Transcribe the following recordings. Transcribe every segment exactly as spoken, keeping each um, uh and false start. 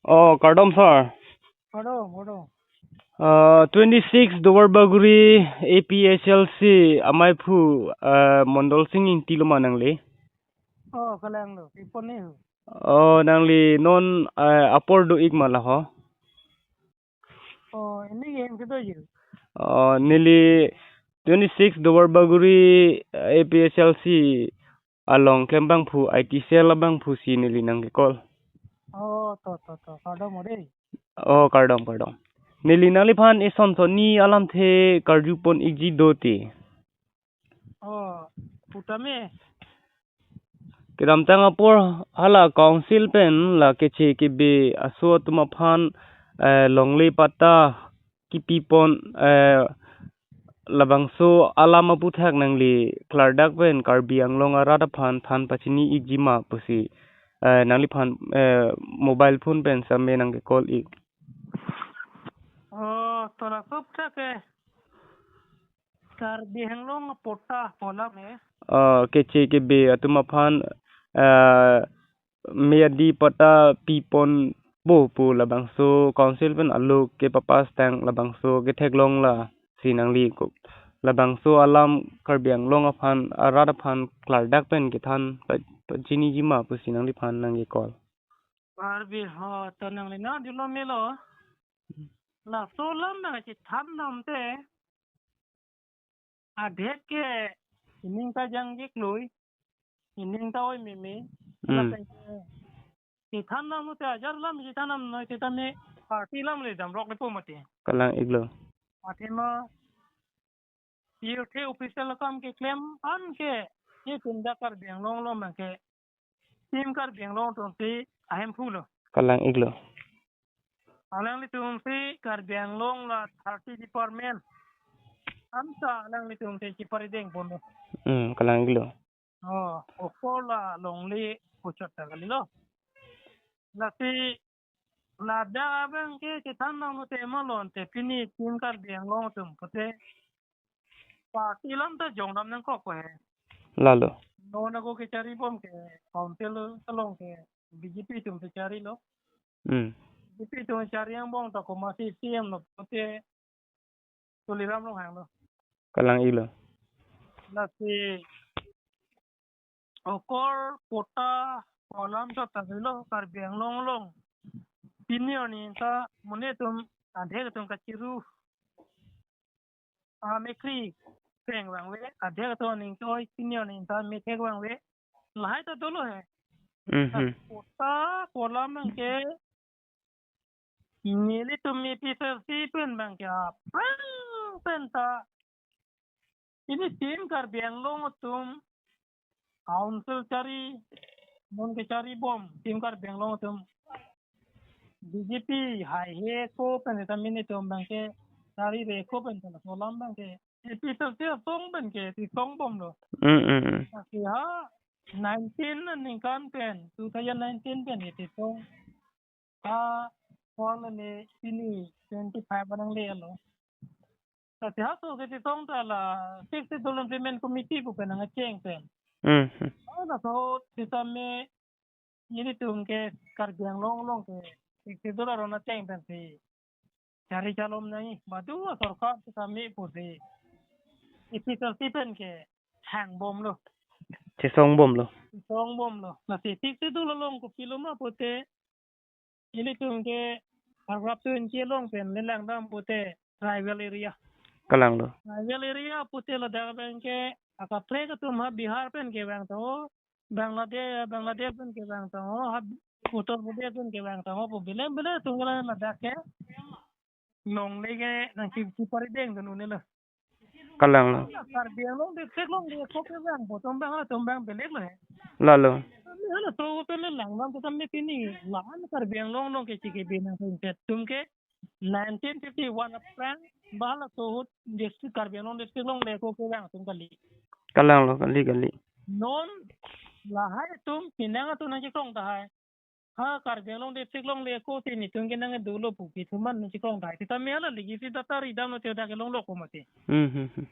Oh, kardom sir. Kardom, kardom. Uh, twenty-six Duarbagori A P H L C amaiphu, uh, Mondol Sing Ingti lo ma nangli? Oh, kalang lo, ipon ni ho. Oh, nangli non, uh, apor do-ik ma laho? Oh, ini game kedo ju. Oh, neli twenty-six Duarbagori, uh, A P H L C along klem abangphu, I T cell abangphu si neli nangke-call. Oh, to, to, to, kardom ore. Oh, kardom, kardom. Neli nangliphan eson sonni alamthe karjupon-ikji do te. Oh, putame. Kedamtang apor hala council pen la keche kebe aso atum aphan, eh, longle patta kepipon, eh, labangso alam aputhak nangli klardak pen Karbi Anglong arat aphan than pachini-ikji ma pusi, eh, nangliphan, eh, mobile phone pen same nangke-call-ik. Oh, to laso aputhak ke Karbi Anglong patta pu alam he. Eh, keche kebe atum aphan, eh, meyadi patta piponpo pu labangso council pen alo kepapass tang labangso ketheklong lasi nangli ko. Labangso alam Karbi Anglong aphan, arat aphan klardak pen kethan pa-, pachiniji ma pusi nangliphan nangke-call. Karbi ho to nangli na dilo melo. Laso alam nangchethan damte. Adhek ke ining ta jang-ik lui, ining ta oi meme. Hmm. Lapen ke chethan damlote ajar alam chethan damnoi seta ne party alam le damrok lepo mati. Kalang-iklo. Athema youth official akam keklem an ke ye tunda Karbi Anglong along abang ke Team Karbi Anglong atum si ahemphu lo. Kalang-iklo. Alanglitum si Karbi Anglong la thirty department. Amsa alanglitum si chipari dengponlo. Hmm, kalang-iklo. Oh, okor la longle puchot ta kalilo. Lasi ladak abang ke chethan damlote malon te pini Team Karbi Anglong atum pute party alam ta jongdam nangkok ko he. Lalo. Non ako kechari bom ke council along ke B J P atum kechari lo. Hmm. B J P atum chari angbong ta komatsi C M lo pute Tuliram Ronghang lo. Kalang-iklo. Lasi okor patta pu alam chot ta lo Karbi Anglong along. Pini arni ta monit atum adhek atum kachiru amekri kreng vangve, adhek atum aning ke-oi pini arni ta methek vangve. Lahai ta dolo he. Mhm. Patta pu alam abang ke nelitum A P H L C pen abang ke aphrang pen ta pini Team Karbi Anglong atum council chari, non kechari bom Team Karbi Anglong atum B J P haihe ko pen ta mini atum abang ke charire ko pen ta laso alam abang ke A P H L C asong pen ke chetong bomlo. Mm, mm, mm. Lasi ha nineteen aningkan pen, two thousand nineteen pen ke chetong. Ha, pon ani pini twenty-five anangle lo. Lasi halaso kechetong ta la Sixth Schedule Implement Committee pu pen nangcheng pen. Hmm, hmm. Oh, laso sitame nelitum ke Karbi Anglong along ke Sixth Schedule aron nangcheng pensi chari chalom nangji. Badu asorkar sitame pusi A P H L C pen ke hangbomlo. Chesong bomlo. Chesong bomlo. Lasi Sixth Schedule along kopilo ma pute ilitum ke paragraph twenty along pen le langdam pute tribal area. Kalanglo. Tribal area pute ladak abang ke akaprek atum ha Bihar pen kevang tangho, Bangladesh, Bangladesh pen kevang tangho, ha Uttar Pradesh pen kevang tangho pu bilem bilem atum ke ladak ke longle ke nangchi chipari dengdun un-elo. Kalanglo. Karbi Anglong district longle ako kevangpo atum abang, atum abang bilek lo he. Lalo. Halaso pen le langdam ta tame pini la-an Karbi Anglong along ke chikebe nangchengset atum ke nineteen fifty-one aphrang ba halaso ahut district Karbi Anglong district longle ako kevang atum kali. Kalanglo, kali, kali. Non lahai atum penang atum nangchekrong tahai. Ha Karbi Anglong district longle ako si netum ke nangdolo pu kethuman nangchekrong tahai. Sitame hala legacy data ridamlote dak ke longlok ko mati. Hmm, hmm, hmm.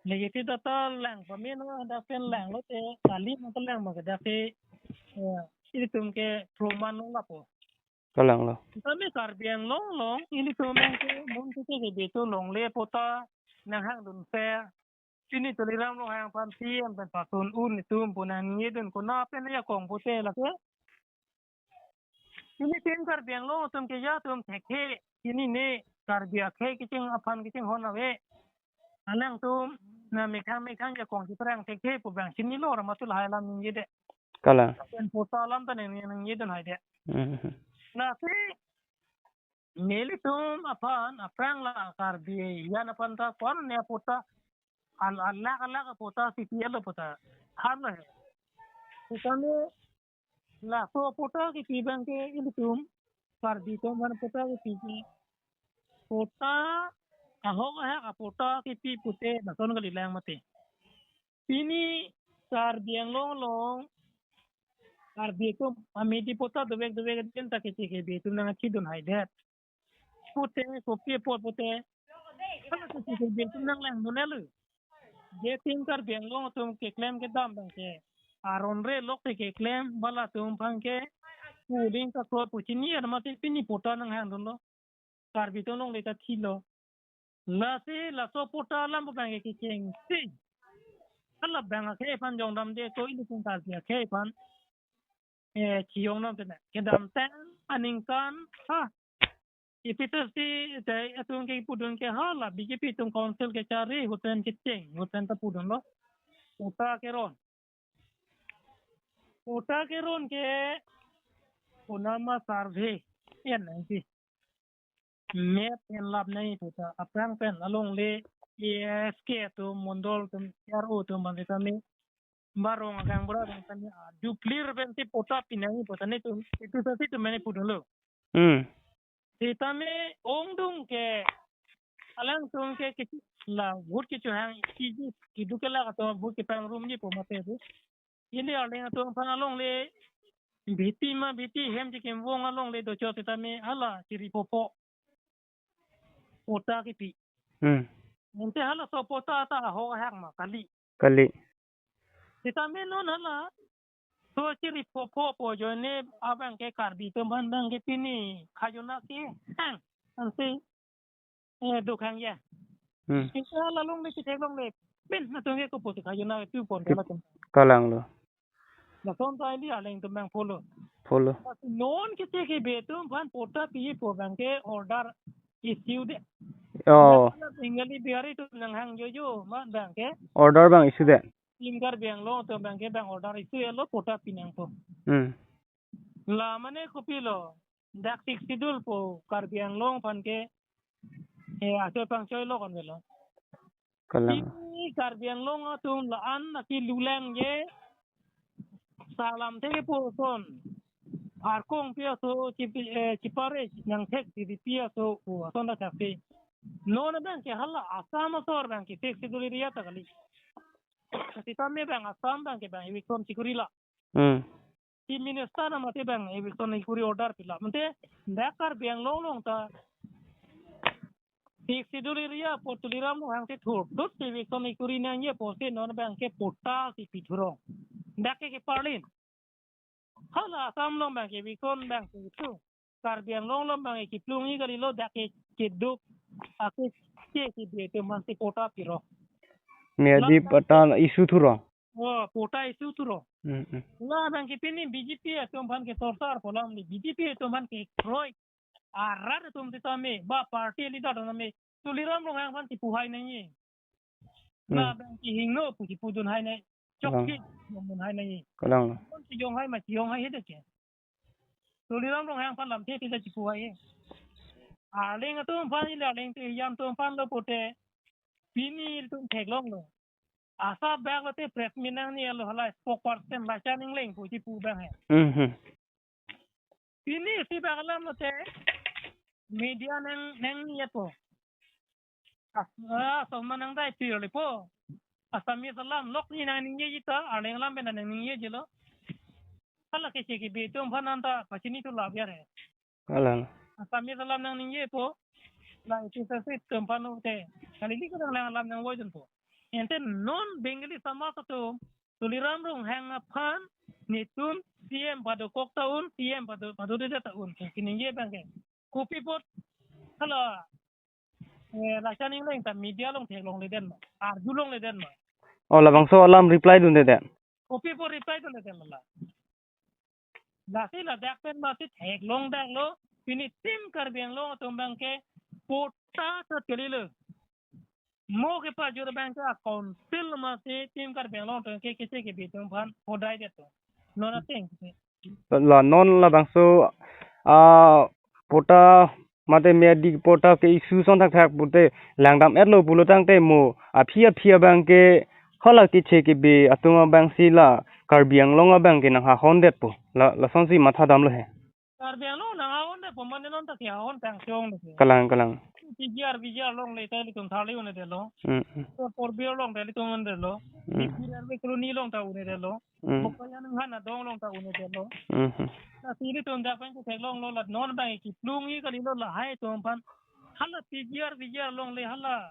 Legacy data lang pame no dak pen langlote kali nangkelang ma ke dak ke, eh, ilitum ke proman nanglapo. Kalanglo. Tame Karbi Anglong along, ilitum ke, mun ke ke betu longle pota, nanghang dun fair. Pini Tuliram Ronghang aphan C M pen pasun un itum pu nangji dun kona pen ya kong pute lake. Pini tim Karbi Anglong atum ke ya atum thekthe. Pini ne Karbi akhei kecheng aphan kechinghon ave. Alangtum na mekhang mekhang ya kong si perang thekthe pu bang chinilo ra matul hai alam ningje det. Kalang. Pen pota alam ta nang nangji dun hai det. Hmm. Lasi nelitum aphan aphrang la Karbi yan aphan ta kon ne pota al alak alak pota C P L pota han lo he. Sitame laso pota kipi bang ke ilitum Karbi atum aphan pota kipi ke pota ahok ahak apota kipi pute lason kalilang mate. Pini Karbi Anglong along Karbi atum amidi pota dovek dovek din ta kecheke betu nangchidun hai det. Pute kopi apot pute. Hala kecheke betu nanglang dun elu. Je tim Karbi Anglong atum keklem kedam bang ke aron re lok te keklem bala atum aphan ke puling ka klot pu chini ar mate pini pota nanghang dunlo. Karbi atum longle ta thilo. Lasi laso pota alam pu bang ke kechengsi. Hala bang akhei aphan jongdam de ko ilitum Karbi akhei aphan. Eh, chiyong nam tene. Kedamtang aningkan ha. A P H L C dei atum ke pudun ke hala B J P atum council kechari ahut pen kecheng, ahut pen ta pudunlo. Pota keron. Pota keron ke konama survey. Yan nangji. Map pen lap nangji pota. Aphrang pen alongle A S K atum mondol atum R O atum bang tame. Barong agang bura bang tame. Ah, duplir pen si pota pi nangji pota netum. Itu sasi atum mane pudunlo. Hmm. Sitame ongdung ke alangtum ke kisi la vote kechohang isi ji kiduk ke la kato vote kepangrum ji pu mate tu. Ili arleng atum aphan alongle B T ma B T hem ji kemvong alongle dochot sitame hala chiri popo. Pota kipi. Hmm. Ante halaso pota ta ahok ahak ma kali. Kali. Sitame non hala. So chiri popo pu ajoine abang ke Karbi atum aphan bang ke pini khajona ke hang. Ansi. Eh, duk hang ya. Hmm. Sita lalong le, sita long le. Pen, na tong ke ko pusi khajona tu pon kala tum. Kalanglo. Lason ta ili alangtum bang follow. Follow. Non kecheke betu aphan pota pi pu bang ke order issue det. Oh. Bengali Bihari atum nanghang jojo ma bang ke. Order bang issue det. Tim Karbi Anglong atum bang ke bang order issue lo pota pi nangpo. Hmm. La mane kopilo. Dak Sixth Schedule pu Karbi Anglong aphan ke, eh, achoi pangchoi lo kon velo. Kalang. Pini Karbi Anglong atum la-an naki lulang ye salam thek pu son. Arkong pi aso chipi, eh, chipare nangthek di pi aso pu ason ta thek si. Non abang ke hala Assam asor bang ke Sixth Schedule area ta kali. Sitame bang Assam bang ke bang eviction chikuri la. Hmm. Chief Minister na mate bang eviction ikuri order pilo. Mate dak Karbi Anglong along ta Sixth Schedule area pu Tuliram Ronghang si thurdut eviction ikuri nangji pusi non bang ke pota si pi thurong. Dak ke keparlin. Hala Assam along bang ke eviction bang ke itu. Karbi Anglong along bang ke kiplung i kali lo dak ke keduk. Ake ke ke betu aphan si pota piro. Miyadi pota issue thurong. Oh, pota issue thurong. Hmm, hmm. La bang ke pini B J P atum aphan ke sorkar pu alam ni B J P atum aphan ke kroi. Arat atum sitame, ba party leader atum tame. Tuliram Ronghang aphan si pu hai nangji. Hmm. La bang ke hingno pu si pudun hai nangji. Chok ke jong dun hai nangji. Kalang. Kon si jong hai ma si jong hai he de ke. Tuliram Ronghang aphan lamthe tida chipu hai. Arleng atum aphan ili arleng te yan atum aphan lo pute. Pini ilitum theklonglo. Asa bag lote press meet nangne lo hala spokesperson la chaning leng pu chipu bang he. Mhm. Pini si bag alam lote media nang nangji apo. Ah, ah, so manang dai pir le po. Assamese alam lok ni nangningje ji ta, arleng alam pen nangningje ji lo. Hala kecheke betu aphan anta pachini tu lap ya re. Kalang. Assamese alam nangningje po. La iti sasi atum aphan te. Kali ni ko nang alam nangvoi dun po. Ante non Bengali samaj atum Tuliram Ronghang aphan netum C M padokok ta un, C M pado, padodedet ta un. Keningje abang ke. Kopi apot hala, eh, Laishan Engleng ta media along theklongledet ma, arjulongledet ma. O, labangso alam reply dundedet. Kopi apot reply dundedet ma la. Lasi ladak pen masi theklongdaklo, pini Team Karbi Anglong atum abang ke patta ta chelilo. Mo kepajut abang ke a council masi Team Karbi Anglong atum ke keche kebi atum aphan hodaidet to. Non ateng. La non labangso, ah, patta mate miyadi patta ke issue ason thakthak pute langdam-etlo pulo tangte mo aphi aphi abang ke hala keche kebi atum abang si la Karbi Anglong abang ke nanghahondetpo. La, lasonsi mathadamlo he. Karbi Anglong nanghahondetpo mane non ta kehahon tangchong le. Kalang, kalang. P G R, V G R along le ta ilitum tharli un-edetlo. Hmm, hmm. Port Biar along ta ilitum un-edetlo. Hmm. P G R V colony along ta un-edetlo. Hmm. Bokajan Ninghan adong along ta un-edetlo. Hmm, hmm. Lasi ilitum dak pen ke theklonglo la non abang ke kiplung-i kalilo lahai atum aphan. Hala P G R, V G R along le hala,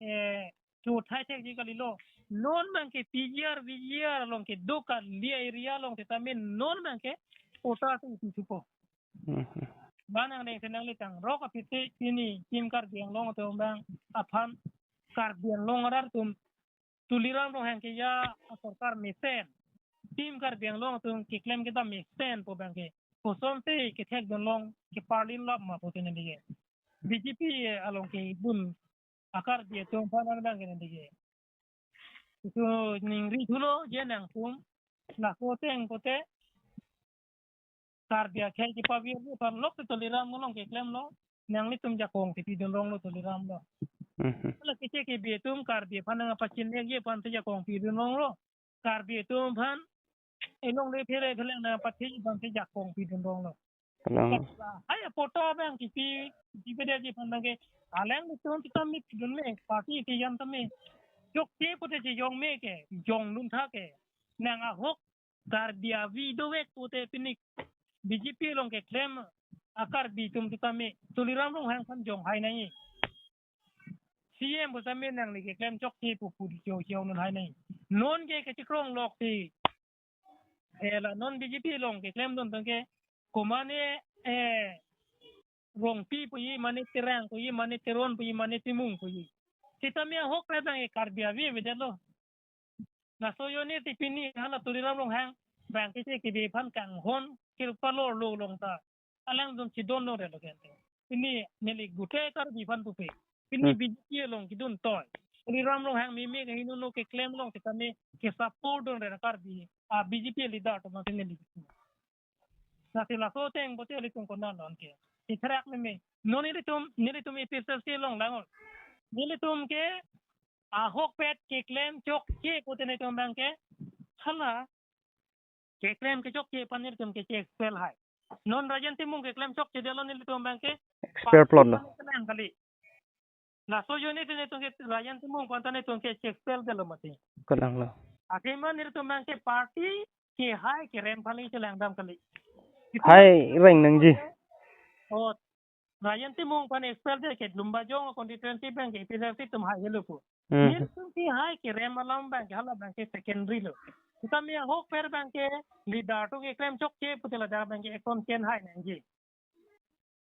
eh, chu thai thekji kalilo. Non abang ke P G R, V G R along kedo kali area along setame non abang ke patta ta isi thupo. Mhm. Ba nang deng senang le tangrok aphi si pini Team Karbi Anglong atum abang aphan Karbi Anglong arat atum Tuliram Ronghang keja asorkar mesen Team Karbi Anglong atum keklem kedam mesenpo abang ke kosonsi kethekdun long keparlin lap ma pute neli ke. B J P along kedun a-Karbi atum aphan abang ke neli ke. Isu ningri thulo je nangtum. Laso ateng pute Karbi akhei kepavir aphan lok te Tuliram along keklemlo. Nanglitum jakong si pidun longlo Tuliram lo. Mhm. Hala keche kebi atum Karbi aphan nangpachinekji aphan si jakong pidun longlo. Karbi atum aphan elong le phere phere nangpathiji aphan si jakong pidun longlo. Kalang. Hai patta abang kipi, kipi bedetji aphan abang ke, alanglitum sitame pidunme, party keyan tame. Chokche pute chejongme ke, jongdun tha ke. Nang ahok Karbi avi dovek pute pini B J P along keklem a-Karbi atum sitame Tuliram Ronghang aphan jonghai nangji. C M pu sitame nangli keklem chokche pu pu cheo cheo non hai nangji. Non ke kechekrong lok si. Eh, la non B J P along keklemdun abang ke. Komane, eh, Rongpi puji, mane Terang puji, mane Teron puji, mane Timung puji. Sitame ahok abang ke Karbi avi avedetlo. Laso ajoine si pini hala Tuliram Ronghang abang keche kebi aphan kanghon kepalorlo long ta alangtum chedondunre lo kente. Pini neli gute Karbi aphan pupe. Pini Hmm. B J P along kedun toi. Tuliram Ronghang meme kahingno no keklem long sitame kesupport dunre Karbi. A B J P leader atum masi neli. Lasi laso ateng pute ilitum konat lo anke. Ithrak meme. Non ilitum, nelitum A P H L C along langnon. Nelitum ke ahokpet keklem chokche pute nelitum abang ke. Hala keklem kechokche aphan nelitum ke che-expel hai. Non Rajen Timung keklem chokchedetlo nelitum abang ke. Expel plot lo. Party kelang kali. Laso ajoine si nelitum ke Rajen Timung aphan ta nelitum ke che-expel detlo mati. Kalanglo. Akhei ma nelitum abang ke party kehai kerem aphan le chelangdam kali. Hai reng nangji. Oh, Rajen Timung aphan expel det ke Lumbajong constituency abang ke A P H L C atum haihelo pu. Hmm. Nelitum kehai kerem alam abang ke hala abang ke secondary lo. Sitame ahokpet abang ke leader atum keklem chokche pute ladak abang ke action chenhai nangji.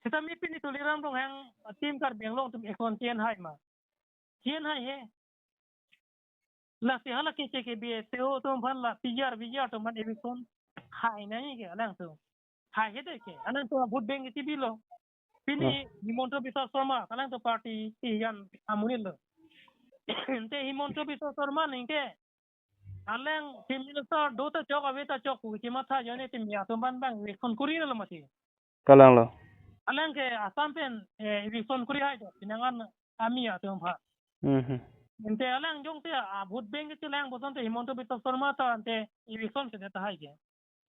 Sitame pini Tuliram Ronghang Team Karbi Anglong atum action chenhai ma. Chenhai he. Lasi hala keche kebi C O atum aphan la P G R V G R atum aphan eviction hai nangji ke alangtum. Haihedet ke alangtum vote bank kechebilo. Pini Hmm. Himanta Biswa Sarma alangtum party keyan amonit lo. Ante Himanta Biswa Sarma ningke alang Chief Minister do ta chok ave ta chok pu kechematha ajoine timi atum aphan abang eviction korilo mati. Kalanglo. Alang ke Assam pen, eh, eviction kori hai do, pinangan ami atum aphan. Mhm. Ante alang jongsi a vote bank kechelang puson te Himanta Biswa Sarma ta ante eviction sedet tahai ke.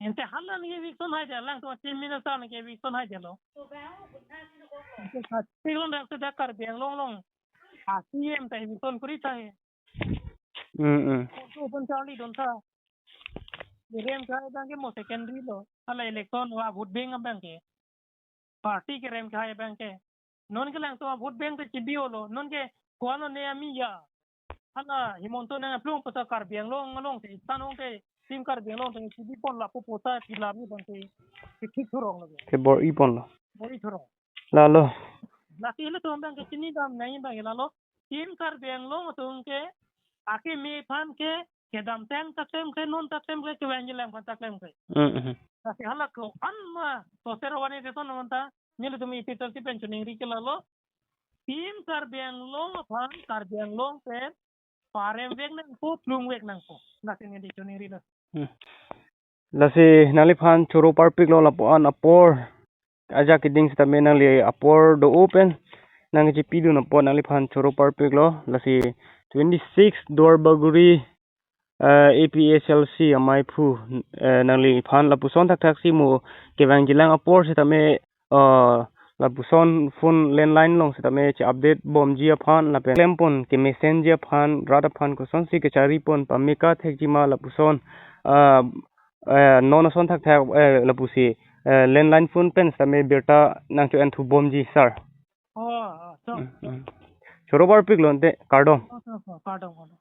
Ante hala neli eviction haidet alangtum Chief Minister neli eviction haidetlo. Ante kachilon dak sedak Karbi Anglong along a C M ta eviction kori tahai. Hmm, hmm. Open charli dun tha. Kerem kehai abang ke mo secondary lo. Hala election a vote bank abang ke. Party kerem kehai abang ke. Non ke alangtum a vote bank ta chebi-olo. Non ke ko-an ne ami ya. Hala Himanta nangplung pata Karbi Anglong along te. Stanong te. Team Karbi Anglong tang chibi pon lapu pota chilam ni bang ke, ke thik thurong lagi. Ke bor-i ponlo. Bor-i thurong. Lalo. Lasi ilitum bang ke chinidam nangji bang ke lalo. Team Karbi Anglong atum ke akeme aphan ke kedamtang ta klem ke, non ta klem ke, kevangjilang aphan ta klem ke. Mm, mm. Lasi hala ko-an ma soser wani teton non ta, nelitum isi tersi pen choningri ke lalo. Team Karbi Anglong aphan Karbi Anglong pen parem vek nangpo, plum vek nangpo. Lasi neli choningri lo. Lasi nangliphan choro parpiklo lapu-an apor. Ajak keding sitame nangli apor do-o pen nangchipidun apot nangliphan choro parpiklo. Lasi twenty-six Duarbagori, eh, A P H L C amaiphu, eh, nangliphan lapuson thakthaksi mo kevangjilang apor sitame, eh, lapuson phone landline along sitame che-update bomji aphan lapen klempon kemesenji aphan rat aphan kosonsi kecharipon pameka thekji ma lapuson, ah, eh, non ason thakthak, eh, lapusi, eh, landline phone pen sitame birta nangcho-enthu bomji sir. Oh, oh, so. Mm, mm. Choro parpiklo ante, kardom. Oh, so, so, kardom, kardom.